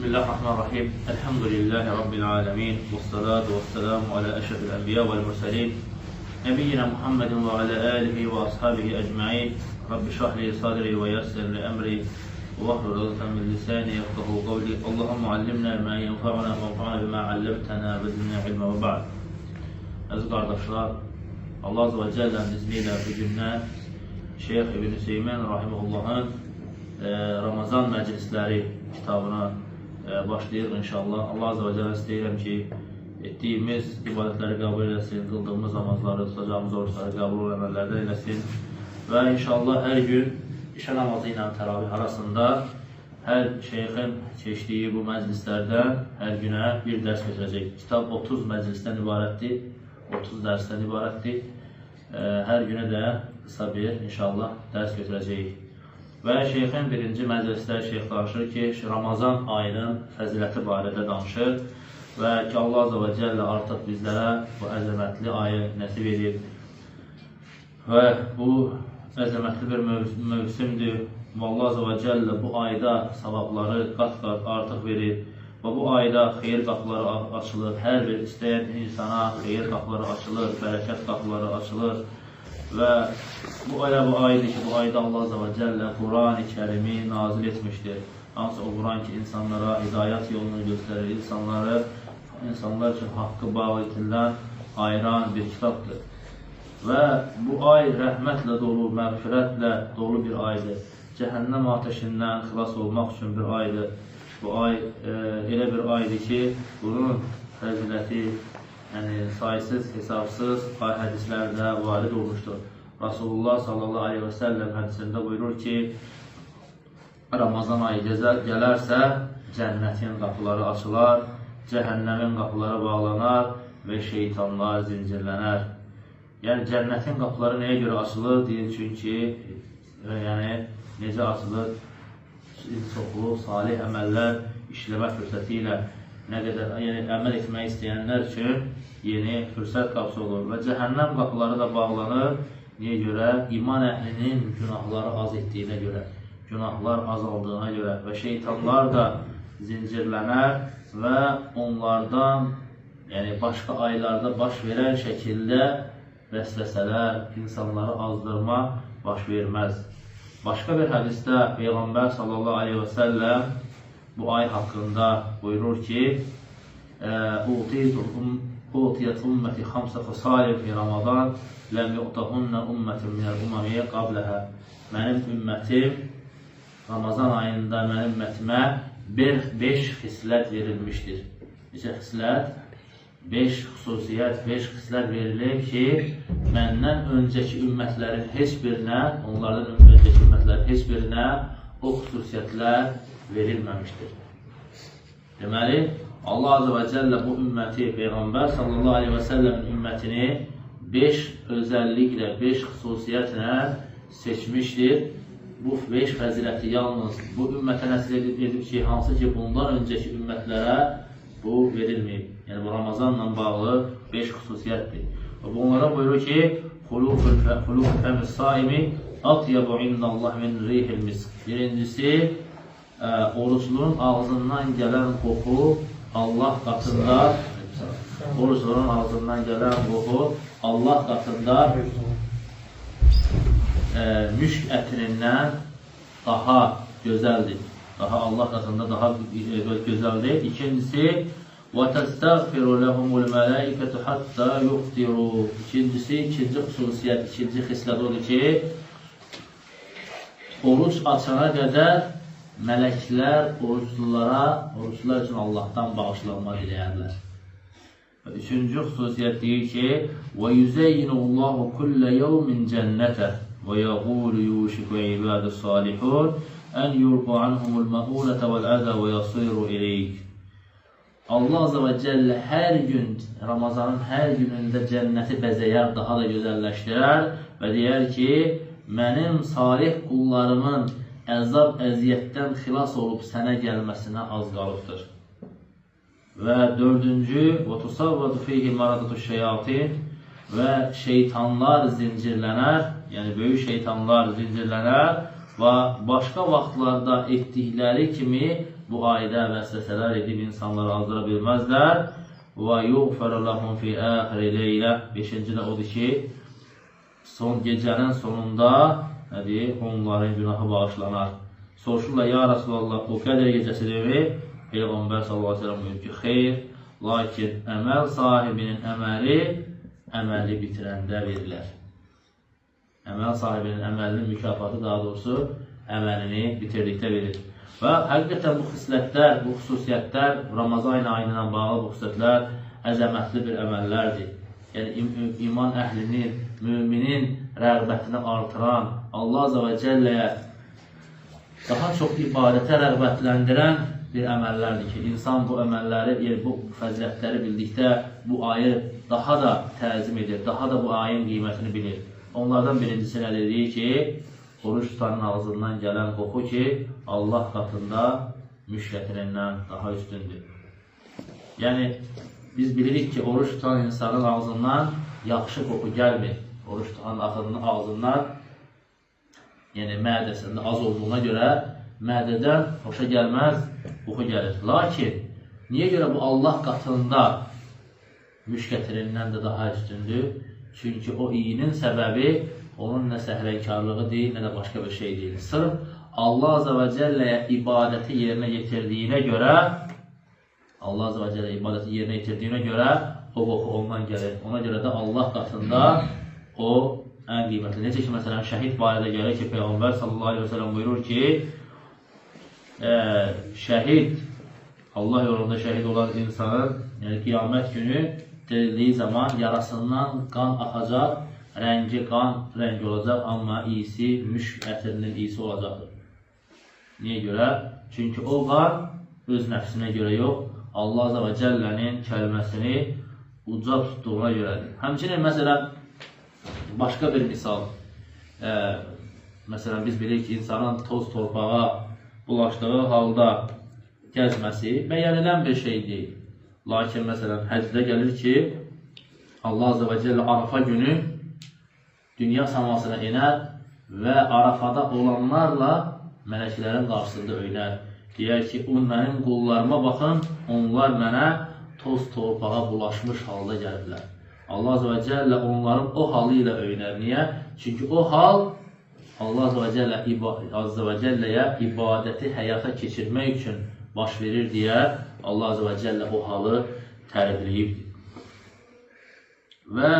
Bismillahirrahmanirrahim. Elhamdülillahi Rabbil alemin. Vessalatu vesselamu ala eşrefil enbiya vel murselin. Nebiyyina Muhammedin ve ala alihi ve ashabihi ecma'in. Rabbi şrah li sadri ve yessir li emri. Vahlul uqdeten min lisani yefkahu kavli. Allahumma allimna ma yenfa'una ve enfa'na bima allamtana ve zidna ilma ve ba'd. Əziz qardaşlar, Allah Azze ve Celle'nin izniyle bu gündən Şeyx İbn Hüseymin rahimehullah'ın Ramazan məclisləri kitabına başlayırıq inşallah. Allah Azze ve Celle istəyirəm ki, etdiyimiz ibadətləri qəbul eləsin, qıldığımız namazları, tutacağımız oruçları qəbul əməllərdən eləsin və inşallah hər gün işə namazı ilə təravih arasında hər şeyxin keçdiyi bu məclislərdən hər günə bir dərs götürəcək. Kitab 30 məclisdən ibarətdir, 30 dərsdən ibarətdir. Hər günə də qısa bir inşallah dərs götürəcəyik. Və şeyxin birinci məclisdə şeyx danışır ki, Ramazan ayının fəziləti barədə danışır və ki, Allah Azze və Cəllə artıq bizlərə bu əzəmətli ayı nəsib edib və bu əzəmətli bir mövsümdür. Allah Azze və Cəllə bu ayda savabları qat-qat artıq verir və bu ayda xeyir qapıları açılır. Hər bir istəyən insana xeyir qapıları açılır, bərəkət qapıları açılır. Və bu elə bu aydır ki, bu ayda Allah Azze və Cəllə Quran-ı Kərimi nazil etmişdir. Hansı o Quran ki, insanlara hidayət yolunu göstərir, insanlar üçün haqqı batildən ayıran bir kitabdır. Və bu ay rəhmətlə dolu, məğfirətlə dolu bir aydır. Cəhənnəm ateşindən xilas olmaq üçün bir aydır. Bu ay elə bir aydır ki, bunun fəziləti, yəni saysız, hesabsız ay hədislərdə varid olmuşdur. Rasulullah sallallahu aleyhi və səlləm hədisində buyurur ki, Ramazan ayı gələrsə, cənnətin qapıları açılar, cəhənnəmin qapıları bağlanar və şeytanlar zincirlənər. Yəni, cənnətin qapıları nəyə görə açılır? Deyir, çünki, yəni, necə açılır? Çoxlu, salih əməllər işləmə fürsəti ilə nə qədər, yəni, əməl etmək istəyənlər üçün yeni fürsət qapısı olur və cəhənnəm qapıları da bağlanır. Niyə görə? İman əhlinin günahları az etdiyinə görə, günahlar azaldığına görə və şeytanlar da zincirlənər və onlardan, yəni başqa aylarda baş verən şəkildə vəsvəsələr, insanları azdırma baş verməz. Başqa bir hədisdə Peyğəmbər sallallahu aleyhi və səlləm bu ay haqqında buyurur ki, Utiyət ümməti xamsə xısalin fi Ramazan ləm yu'tahunna ümmətun minəl umami qabləhə. Mənim ümmətim Ramazan ayında mənim ümmətimə 5 xislət verilmişdir. Neçə xislət? 5 xüsusiyyət, 5 xislət verilir ki, məndən öncəki ümmətlərin heç birinə, onlardan öncəki ümmətlərin heç birinə o xüsusiyyətlər verilməmişdir. Deməli, Allah Azze və Cəllə bu ümməti, Peyğəmbər sallallahu aleyhi və səlləmin ümmətini 5 özəlliklə, 5 xüsusiyyətlə seçmişdir. Bu 5 fəziləti yalnız bu ümmətə nəsib edib ki, hansı ki, bundan öncəki ümmətlərə bu verilməyib. Yəni, bu Ramazanla bağlı 5 xüsusiyyətdir. Və bunlara buyurur ki, Xuluful fəmis saimi atyabu indallah min rihil misk. Birincisi, orucluğun ağzından gələn qoxu Allah qatında, orucluğun ağzından gələn qoxu Allah qatında müşk ətinindən daha gözəldir. Daha Allah qatında daha gözəldir. İkincisi, وَتَسْتَغْفِرُ لَهُمُ الْمَلَائِكَةُ حَتَّى يُفْطِرُوا. İkincisi, ikinci xüsusiyyət, ikinci xislət odur ki, oruc açana qədər mələklər oruclular üçün Allahdan bağışlanma diləyərlər. Və üçüncü xüsusiyyət deyir ki, وَيُزَيِّنُ اللّٰهُ كُلَّ يَوْمٍ جَنَّتَهُ وَيَقُولُ يُوشِكُ عِبَادُ الصَّالِحُونَ أَنْ يُلْقُوا عَنْهُمُ الْمَؤُونَةَ وَالْأَذَى وَيَصِيرُوا إِلَيْكَ. Allah Azze və Cəllə hər gün, Ramazanın hər günündə cənnəti bəzəyər, daha da gözəlləşdirər və deyər ki, mənim salih qullarımın əzab, əziyyətdən xilas olub sənə gəlməsinə az qalıbdır. Və dördüncü, وَتُصَوَّدُ فِيهِ مَرَدَةُ الشَّيَاطِينَ və şeytanlar zincirlənər, yəni böyük şeytanlar zincirlənər və başqa vaxtlarda etdikləri kimi bu ayda vəsvəsələr edib insanları azdıra bilməzlər. Və yuğfəru ləhum fi əxiri leylə. Beşinci də odur ki, son gecənin sonunda nədir? Onların günahı bağışlanar. Soruşurlar, ya Rasulallah, o Qədr gecəsidirmi? Peyğəmbər sallallahu əleyhi və səlləm buyurur ki, xeyr, lakin əməl sahibinin əməli əməli bitirəndə verilər. Əməl sahibinin əməlinin mükafatı, daha doğrusu, əməlini bitirdikdə verilir. Və həqiqətən bu xislətlər, bu xüsusiyyətlər, Ramazan ayı ilə bağlı bu xüsusiyyətlər əzəmətli bir əməllərdir. Yəni, iman əhlinin, müminin rəğbətini artıran, Allah Azə və Cəlləyə daha çox ibadətə rəğbətləndirən bir əməllərdir ki, insan bu əməlləri, yəni bu fəzilətləri bildikdə bu ayı daha da təzim edir, daha da bu ayın qiymətini bilir. Onlardan birincisi nə dediyi ki, oruç tutanın ağzından gələn qoxu ki, Allah qatında müşkətirindən daha üstündür. Yəni, biz bilirik ki, oruç tutan insanın ağzından yaxşı qoxu gəlmir. Oruç tutanın ağzından, yəni mədəsində az olduğuna görə mədədən xoşa gəlməz qoxu gəlir. Lakin, niyə görə bu Allah qatında müşkətirindən də daha üstündür? Çünki o iyinin səbəbi onun nə səhlənkarlığı deyil, nə də başqa bir şey deyil. Sırf Allah Azə və Cəlləyə ibadəti yerinə yetirdiyinə görə, Allah Azə və Cəllə ibadəti yerinə yetirdiyinə görə o qoxu ondan gəlir. Ona görə də Allah qatında o ən qiymətli. Necə ki, məsələn, şəhid barədə gəlir ki, Peyğəmbər sallallahu aleyhi və səlləm buyurur ki, şəhid, Allah yolunda şəhid olan insanın, yəni qiyamət günü dirildiyi zaman yarasından qan axacaq, rəngi qan rəngi olacaq, amma iyisi müşk ətirinin iyisi olacaqdır. Niyə görə? Çünki o qan öz nəfsinə görə yox, Allah Azə və Cəllənin kəlməsini uca tutduğuna görədir. Həmçinin, məsələn, başqa bir misal, məsələn, biz bilirik ki, insanın toz torpağa bulaşdığı halda gəzməsi bəyənilən bir şey deyil. Lakin, məsələn, həcdə gəlir ki, Allah Azə və Cəllə Arafa günü dünya samasına enər və Arafada olanlarla mələklərin qarşısında öynər. Deyər ki, o mənim qullarıma baxın, onlar mənə toz torpağa bulaşmış halda gəliblər. Allah Azə və Cəllə onların o halı ilə öynər. Niyə? Çünki o hal Allah Azə və Cəlləyə ibadəti həyata keçirmək üçün baş verir deyə Allah Azə və Cəllə o halı tərifləyibdir. Və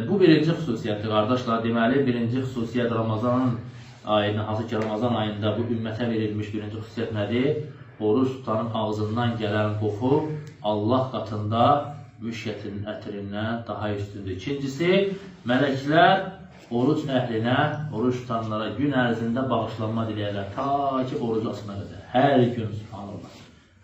bu birinci xüsusiyyətdir, qardaşlar. Deməli, birinci xüsusiyyət Ramazanın ayında, hansı ki Ramazan ayında bu ümmətə verilmiş birinci xüsusiyyət nədir? Oruç tutanın ağzından gələn qoxu Allah qatında müşkətinin ətirindən daha üstündür. İkincisi, mələklər oruc əhlinə, oruc tutanlara gün ərzində bağışlanma diləyərlər. Ta ki, orucu açana qədər. Hər gün, subhanallah.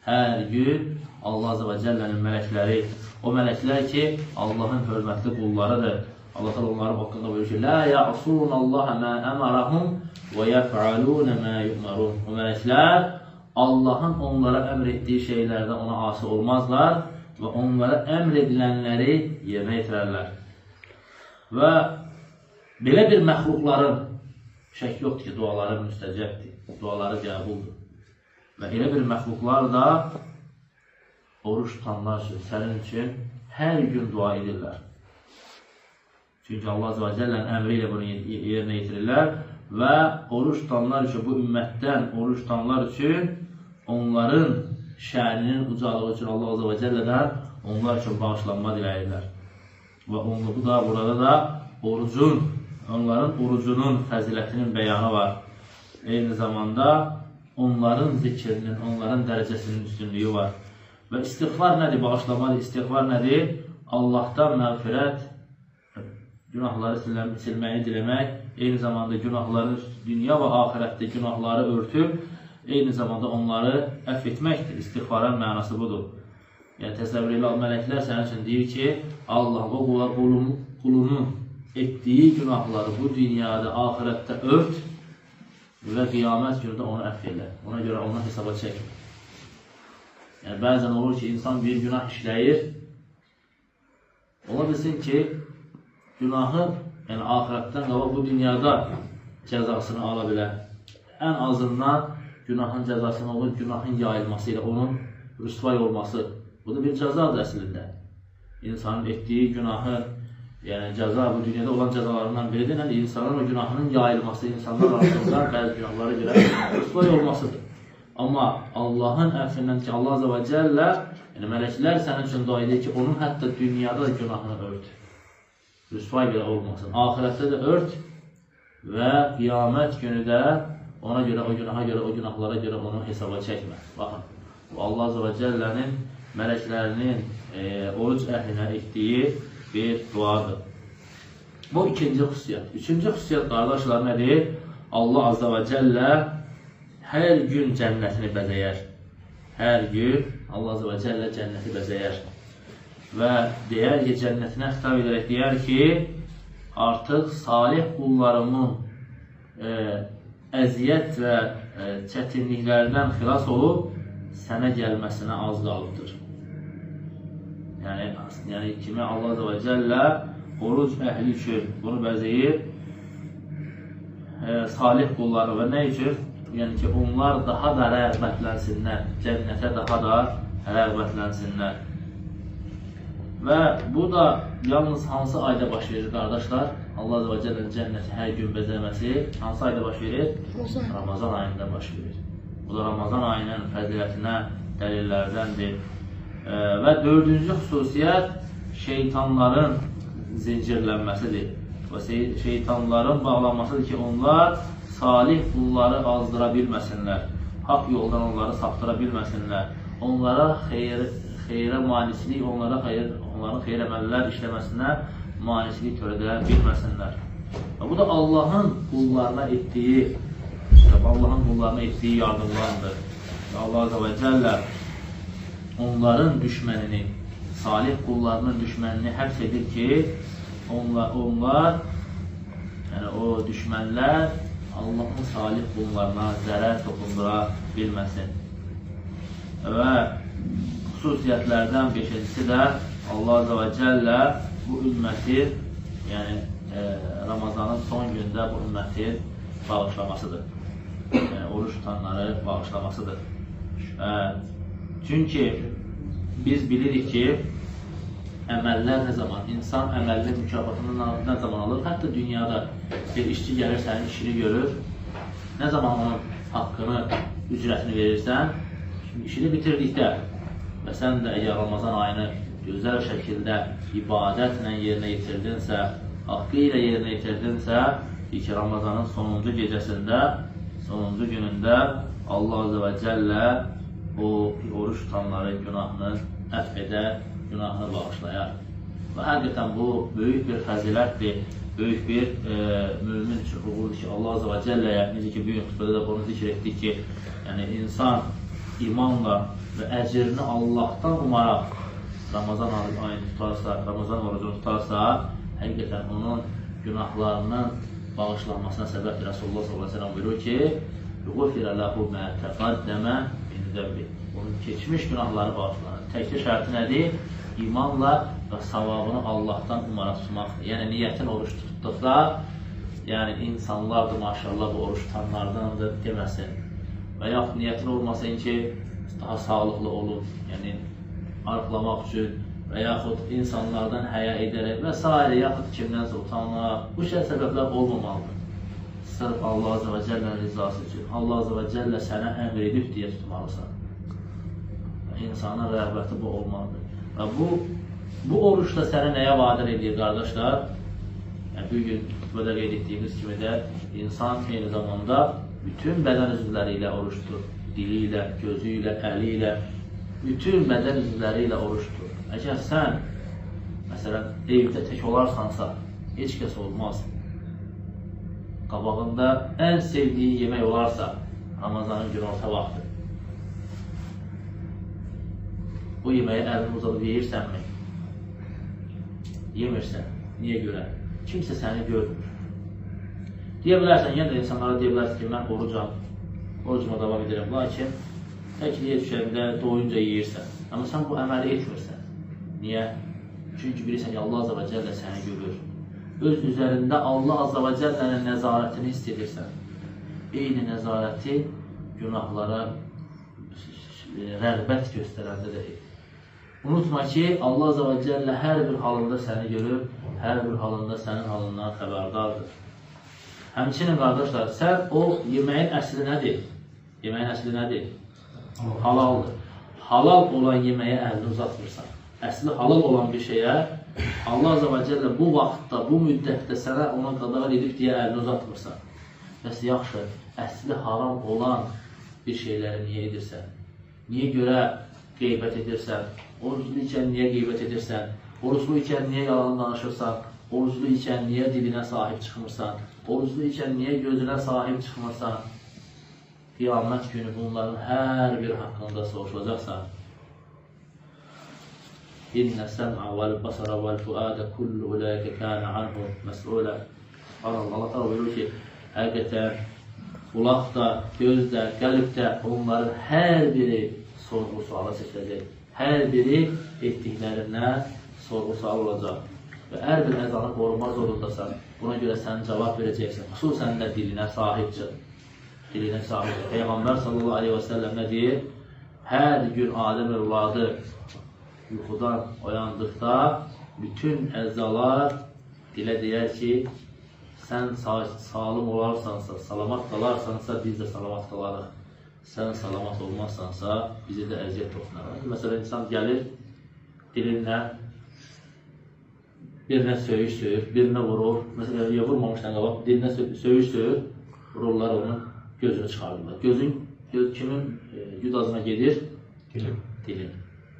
Hər gün Allah Azə və Cəllənin mələkləri, o mələklər ki, Allahın hörmətli qullarıdır. Allah təala onların haqqında buyurur ki, Lə ya'sunallaha mə əmərəhum və yəf'alunə mə yu'mərun. O mələklər Allahın onlara əmr etdiyi şeylərdə ona asi olmazlar və onlara əmr edilənləri yerinə yetirərlər. Və belə bir məxluqların şək yoxdur ki, duaları müstəcəbdir, duaları qəbuldur. Və elə bir məxluqlar da oruç tutanlar üçün, sənin üçün hər gün dua edirlər. Çünki Allah Azə və Cəllənin əmri ilə bunu yerinə yetirirlər və oruç tutanlar üçün, bu ümmətdən oruç tutanlar üçün onların şəninin ucalığı üçün Allah Azə və Cəllədən onlar üçün bağışlanma diləyirlər. Və bu da, burada da orucun, onların orucunun fəzilətinin bəyanı var. Eyni zamanda onların zikrinin, onların dərəcəsinin üstünlüyü var. Və istiğfar nədir? Bağışlamadır. İstiğfar nədir? Allahdan məğfirət, günahları silməyini diləmək, eyni zamanda günahların dünya və axirətdə günahları örtüb, eyni zamanda onları əfv etməkdir. İstiğfarın mənası budur. Yəni, təsəvvür elə, mələklər sənin üçün deyir ki, Allah o qulunun etdiyi günahları bu dünyada, axirətdə ört və qiyamət günü də onu əfv elə. Ona görə onu hesaba çəkmir. Yəni, bəzən olur ki, insan bir günah işləyir. Ola bilsin ki, günahı, yəni axirətdən qabaq bu dünyada cəzasını ala bilər. Ən azından Günahın cəzası nə olur? Günahın yayılması ilə onun rüsvay olması. Bu da bir cəzadır əslində. İnsanın etdiyi günahı, yəni cəza, bu dünyada olan cəzalarından biridir. Yəni, insanın o günahının yayılması, insanlar arasında bəzi günahlara görə rüsvay olmasıdır. Amma Allahın əfvindən ki, Allah Azə və Cəllə, yəni mələklər sənin üçün dua edir ki, onun hətta dünyada da günahını ört. Rüsvay belə olmasın. Ahirətdə də ört və qiyamət günü də ona görə, o günaha görə, o günahlara görə onu hesaba çəkmə. Baxın, bu Allah Azə və Cəllənin mələklərinin oruc əhlinə etdiyi bir duadır. Bu ikinci xüsusiyyət. Üçüncü xüsusiyyət, qardaşlar, nədir? Allah Azə və Cəllə hər gün cənnətini bəzəyər. Hər gün Allah Azə və Cəllə cənnəti bəzəyər. Və deyər ki, cənnətinə xitab edərək deyər ki, artıq salih qullarımın əziyyət və çətinliklərdən xilas olub sənə gəlməsinə az qalıbdır. Yəni kimi Allah Azə və Cəllə oruc əhli üçün bunu bəzəyir, salih qulları və nə üçün? Yəni ki, onlar daha da rəğbətlənsinlər, cənnətə daha da rəğbətlənsinlər. Və bu da yalnız hansı ayda baş verir, qardaşlar? Allah Azə və Cəllənin cənnəti hər gün bəzəməsi hansı ayda baş verir? Ramazan ayında baş verir. Bu da Ramazan ayının fəzilətinə dəlillərdəndir. Və dördüncü xüsusiyyət şeytanların zincirlənməsidir. Və şeytanların bağlanmasıdır ki, onlar salih qulları azdıra bilməsinlər, haqq yoldan onları saptıra bilməsinlər, onlara xeyrə manislik, onların xeyr əməllər işləməsinə manislik törədə bilməsinlər. Və bu da Allahın qullarına etdiyi, yardımlardır. Və Allah Azə və Cəllə onların düşmənini, salih qullarının düşmənini həbs edir ki, onlar, yəni o düşmənlər Allahın salih qullarına zərər toxundura bilməsin. Və xüsusiyyətlərdən beşincisi də Allah Azə və Cəllə bu ümməti, yəni Ramazanın son gündə bu ümmətin bağışlamasıdır. Yəni, oruç tutanları bağışlamasıdır. Çünki biz bilirik ki, əməllər nə zaman, insan əməlinin mükafatını nə zaman alır? Hətta dünyada bir işçi gəlir, sənin işini görür. Nə zaman onun haqqını, ücrətini verirsən, şimdi işini bitirdikdə və sən də əgər Ramazan ayını gözəl şəkildə ibadətlə yerinə yetirdinsə, haqqı ilə yerinə yetirdinsə, ki, Ramazanın sonuncu gecəsində, sonuncu günündə Allah Azə və Cəllə o oruç tutanların günahını əfv edər, günahını bağışlayar. Və həqiqətən bu böyük bir fəzilətdir, böyük bir mümin üçün uğurdur ki, Allah Azə və Cəlləyə, necə ki, bugün xütbədə də bunu zikr etdik ki, yəni insan imanla və əcrini Allahdan umaraq Ramazan ayını tutarsa, Ramazan orucunu tutarsa, həqiqətən onun günahlarının bağışlanmasına səbəbdir. Rasulullah sallallahu əleyhi və səlləm buyurur ki, "Ğufira lehu ma təqaddəmə min zənbi." Onun keçmiş günahları bağışlanır. Təkcə şərti nədir? İmanla və savabını Allahdan umaraq tutmaqdır. Yəni niyyətin oruç tutduqda, yəni insanlardır, maşallah bu oruç tutanlardandır deməsin. Və yaxud niyyətin olmasın ki, daha sağlıqlı olun, yəni arıqlamaq üçün və yaxud insanlardan həya edərək və s. yaxud kimdənsə utanmaq, bu şey səbəblər olmamalıdır. Sırf Allah Azə və Cəllənin rizası üçün, Allah Azə və Cəllə sənə əmr edib deyə tutmalısan. İnsanın rəğbəti bu olmalıdır. Və bu oruç da sənə nəyə vadir edir, qardaşlar? Yəni, bugün xütbədə qeyd etdiyimiz kimi də insan eyni zamanda bütün bədən üzvləri ilə oruç tutur. Dili ilə, gözü ilə, əli ilə, bütün bədən üzvləri ilə oruç tutur. Əgər sən, məsələn, evdə tək olarsansa, heç kəs olmaz. Qabağında ən sevdiyi yemək olarsa, Ramazanın günorta vaxtı, bu yeməyi əlini uzadıb yeyirsənmi? Yemirsən. Niyə görə? Kimsə səni görmür. Deyə bilərsən, yenə də insanlara deyə bilərsən ki, mən orucam, orucuma davam edirəm. Lakin təkliyə düşəndə doyunca yeyirsən. Amma sən bu əməli etmirsən. Niyə? Çünki bilirsən ki, Allah Azə və Cəllə səni görür. Öz üzərində Allah Azə və Cəllənin nəzarətini hiss edirsən. Eyni nəzarəti günahlara rəğbət göstərəndə də et. Unutma ki, Allah Azə və Cəllə hər bir halında səni görür, hər bir halında sənin halından xəbərdardır. Həmçinin qardaşlar, sən o yeməyin əsli nədir? Yeməyin əsli nədir? Halaldır. Halal olan yeməyə əlini uzatmırsan. Əsli halal olan bir şeyə Allah Azə və Cəllə bu vaxtda, bu müddətdə sənə ona qadağan edib deyə əlini uzatmırsan. Bəs yaxşı, əsli haram olan bir şeyləri niyə edirsən? Niyə görə qeybət edirsən? Oruclu ikən niyə qeybət edirsən? Oruclu ikən niyə yalan danışırsan? Oruclu ikən niyə dilinə sahib çıxmırsan? Oruclu ikən niyə gözünə sahib çıxmırsan? Qiyamət günü bunların hər bir haqqında soruşulacaqsan. İnnə səm'a vəl-basara vəl-fuadə kullu ulaikə kənə anhu məs'ulə. Allah təala buyurur ki, həqiqətən qulaq da, göz də, qəlb də onların hər biri sorğu-suala çəkiləcək. Hər biri etdiklərindən sorğu-sual olacaq. Və hər bir əzanı qorumaq zorundasan. Buna görə sən cavab verəcəksən. Xüsusən də dilinə sahib çıx. Dilinə sahib çıx. Peyğəmbər sallallahu aleyhi və səlləm nə deyir? Hər gün Adəm övladı yuxudan oyandıqda bütün əzalar dilə deyər ki, sən salim olarsansa, salamat qalarsansa, biz də salamat qalarıq. Sən salamat olmazsansa, bizi də əziyyət toxunar. Məsələn, insan gəlir, dilinlə birinə söyüş söyür, birinə vurur. Məsələn, vurmamışdan qabaq, dilinə söyüş söyür, vururlar onun gözünü çıxardırlar. Gözün kimin güdazına gedir? Dilin. Dilin.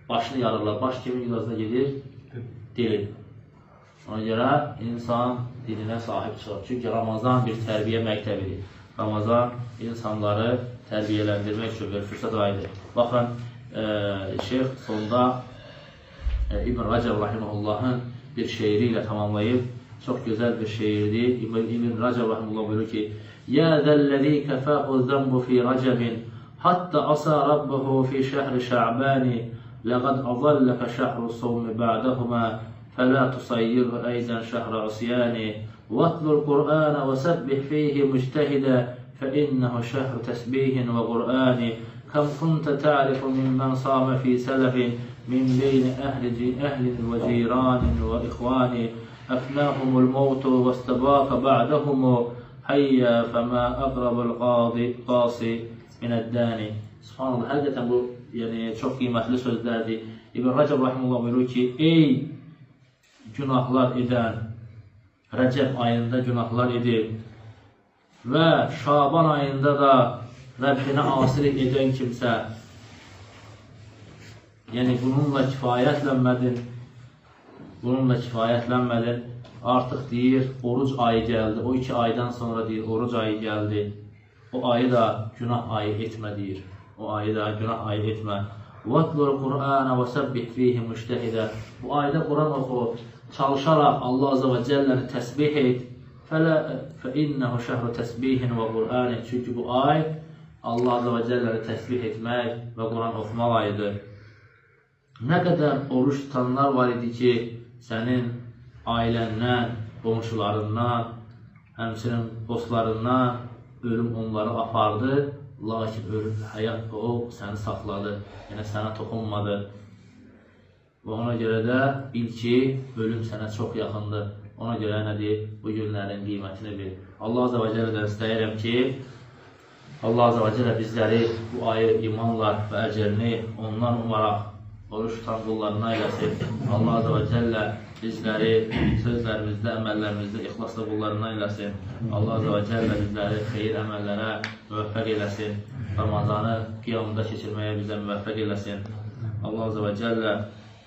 Başını yarırlar. Baş kimin güdazına gedir? Dilin. Ona görə insan dilinə sahib çıxır. Çünki Ramazan bir tərbiyə məktəbidir. Ramazan insanları tərbiyələndirmək üçün bir fürsət ayıdır. Baxın, şeyx sonda İbn Rəcəb rahiməhullahın bir şeiri ilə tamamlayıb. Çox gözəl bir şeirdir. İbn Rəcəb rahimehullah buyurur ki: "Ya zəl-ləzî kəfâhu zənbu fī rəcəbin, hatta asa rabbuhu fī şəhri şə'bani, ləqad azallaka şəhru sawmi ba'dahuma, fəlā tusayyirhu aydan şəhra isyani, vatlul Qur'ana və səbbih fīhi mujtahidə, fəinnəhu şəhru təsbihin və Qur'ani, kəm kuntə ta'rifu mimmen sâme fī sələfin, min beyni əhlin və ciranin və ixvani, əfnəhumul mevtu və istəbâkə ba'dahumu, hayya fəmə əqrabul qasi minəd-dani." Subhanallah, həqiqətən bu yəni, çox qiymətli sözlərdir. İbn Rəcəb rahimehullah buyurur ki, ey günahlar edən, Rəcəb ayında günahlar edib və Şaban ayında da Rəbbinə asilik edən kimsə, yəni bununla kifayətlənmədin, artıq deyir, oruc ayı gəldi, o 2 aydan sonra deyir, oruc ayı gəldi, o ayı da günah ayı etmə deyir, o ayı da günah ayı etmə. Vatlul Qur'ana və səbbih fihi mujtahidə. Bu ayda Quran oxu, çalışaraq Allah Azə və Cəlləni təsbih et. Fə innəhu şəhru təsbihin və Qur'ani. Çünki bu ay Allah Azə və Cəlləni təsbih etmək və Quran oxumaq ayıdır. Nə qədər oruç tutanlar var idi ki, sənin ailəndən, qonşularından, həmçinin dostlarından ölüm onları apardı. Lakin ölüm, həyat o səni saxladı, yəni sənə toxunmadı. Və ona görə də bil ki, ölüm sənə çox yaxındır. Ona görə nədir? Bu günlərin qiymətini bil. Allah Azə və Cəllədən istəyirəm ki, Allah Azə və Cəllə bizləri bu ayı imanla və əcərini ondan umaraq oruç tutan qullarına eləsin. Allah Azə və Cəllə bizləri sözlərimizdə, əməllərimizdə ixlaslı qullarına eləsin. Allah Azə və Cəllə bizləri xeyir əməllərə müvəffəq eləsin. Ramazanı qiyamında keçirməyə bizə müvəffəq eləsin. Allah Azə və Cəllə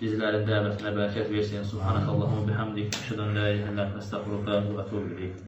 bizlərin dəvətinə bərəkət versin. Subhanəkallahumma bihamdik. Əşhədu ən la ilahe illə ente, əstəğfiruka və etûbü ileyk.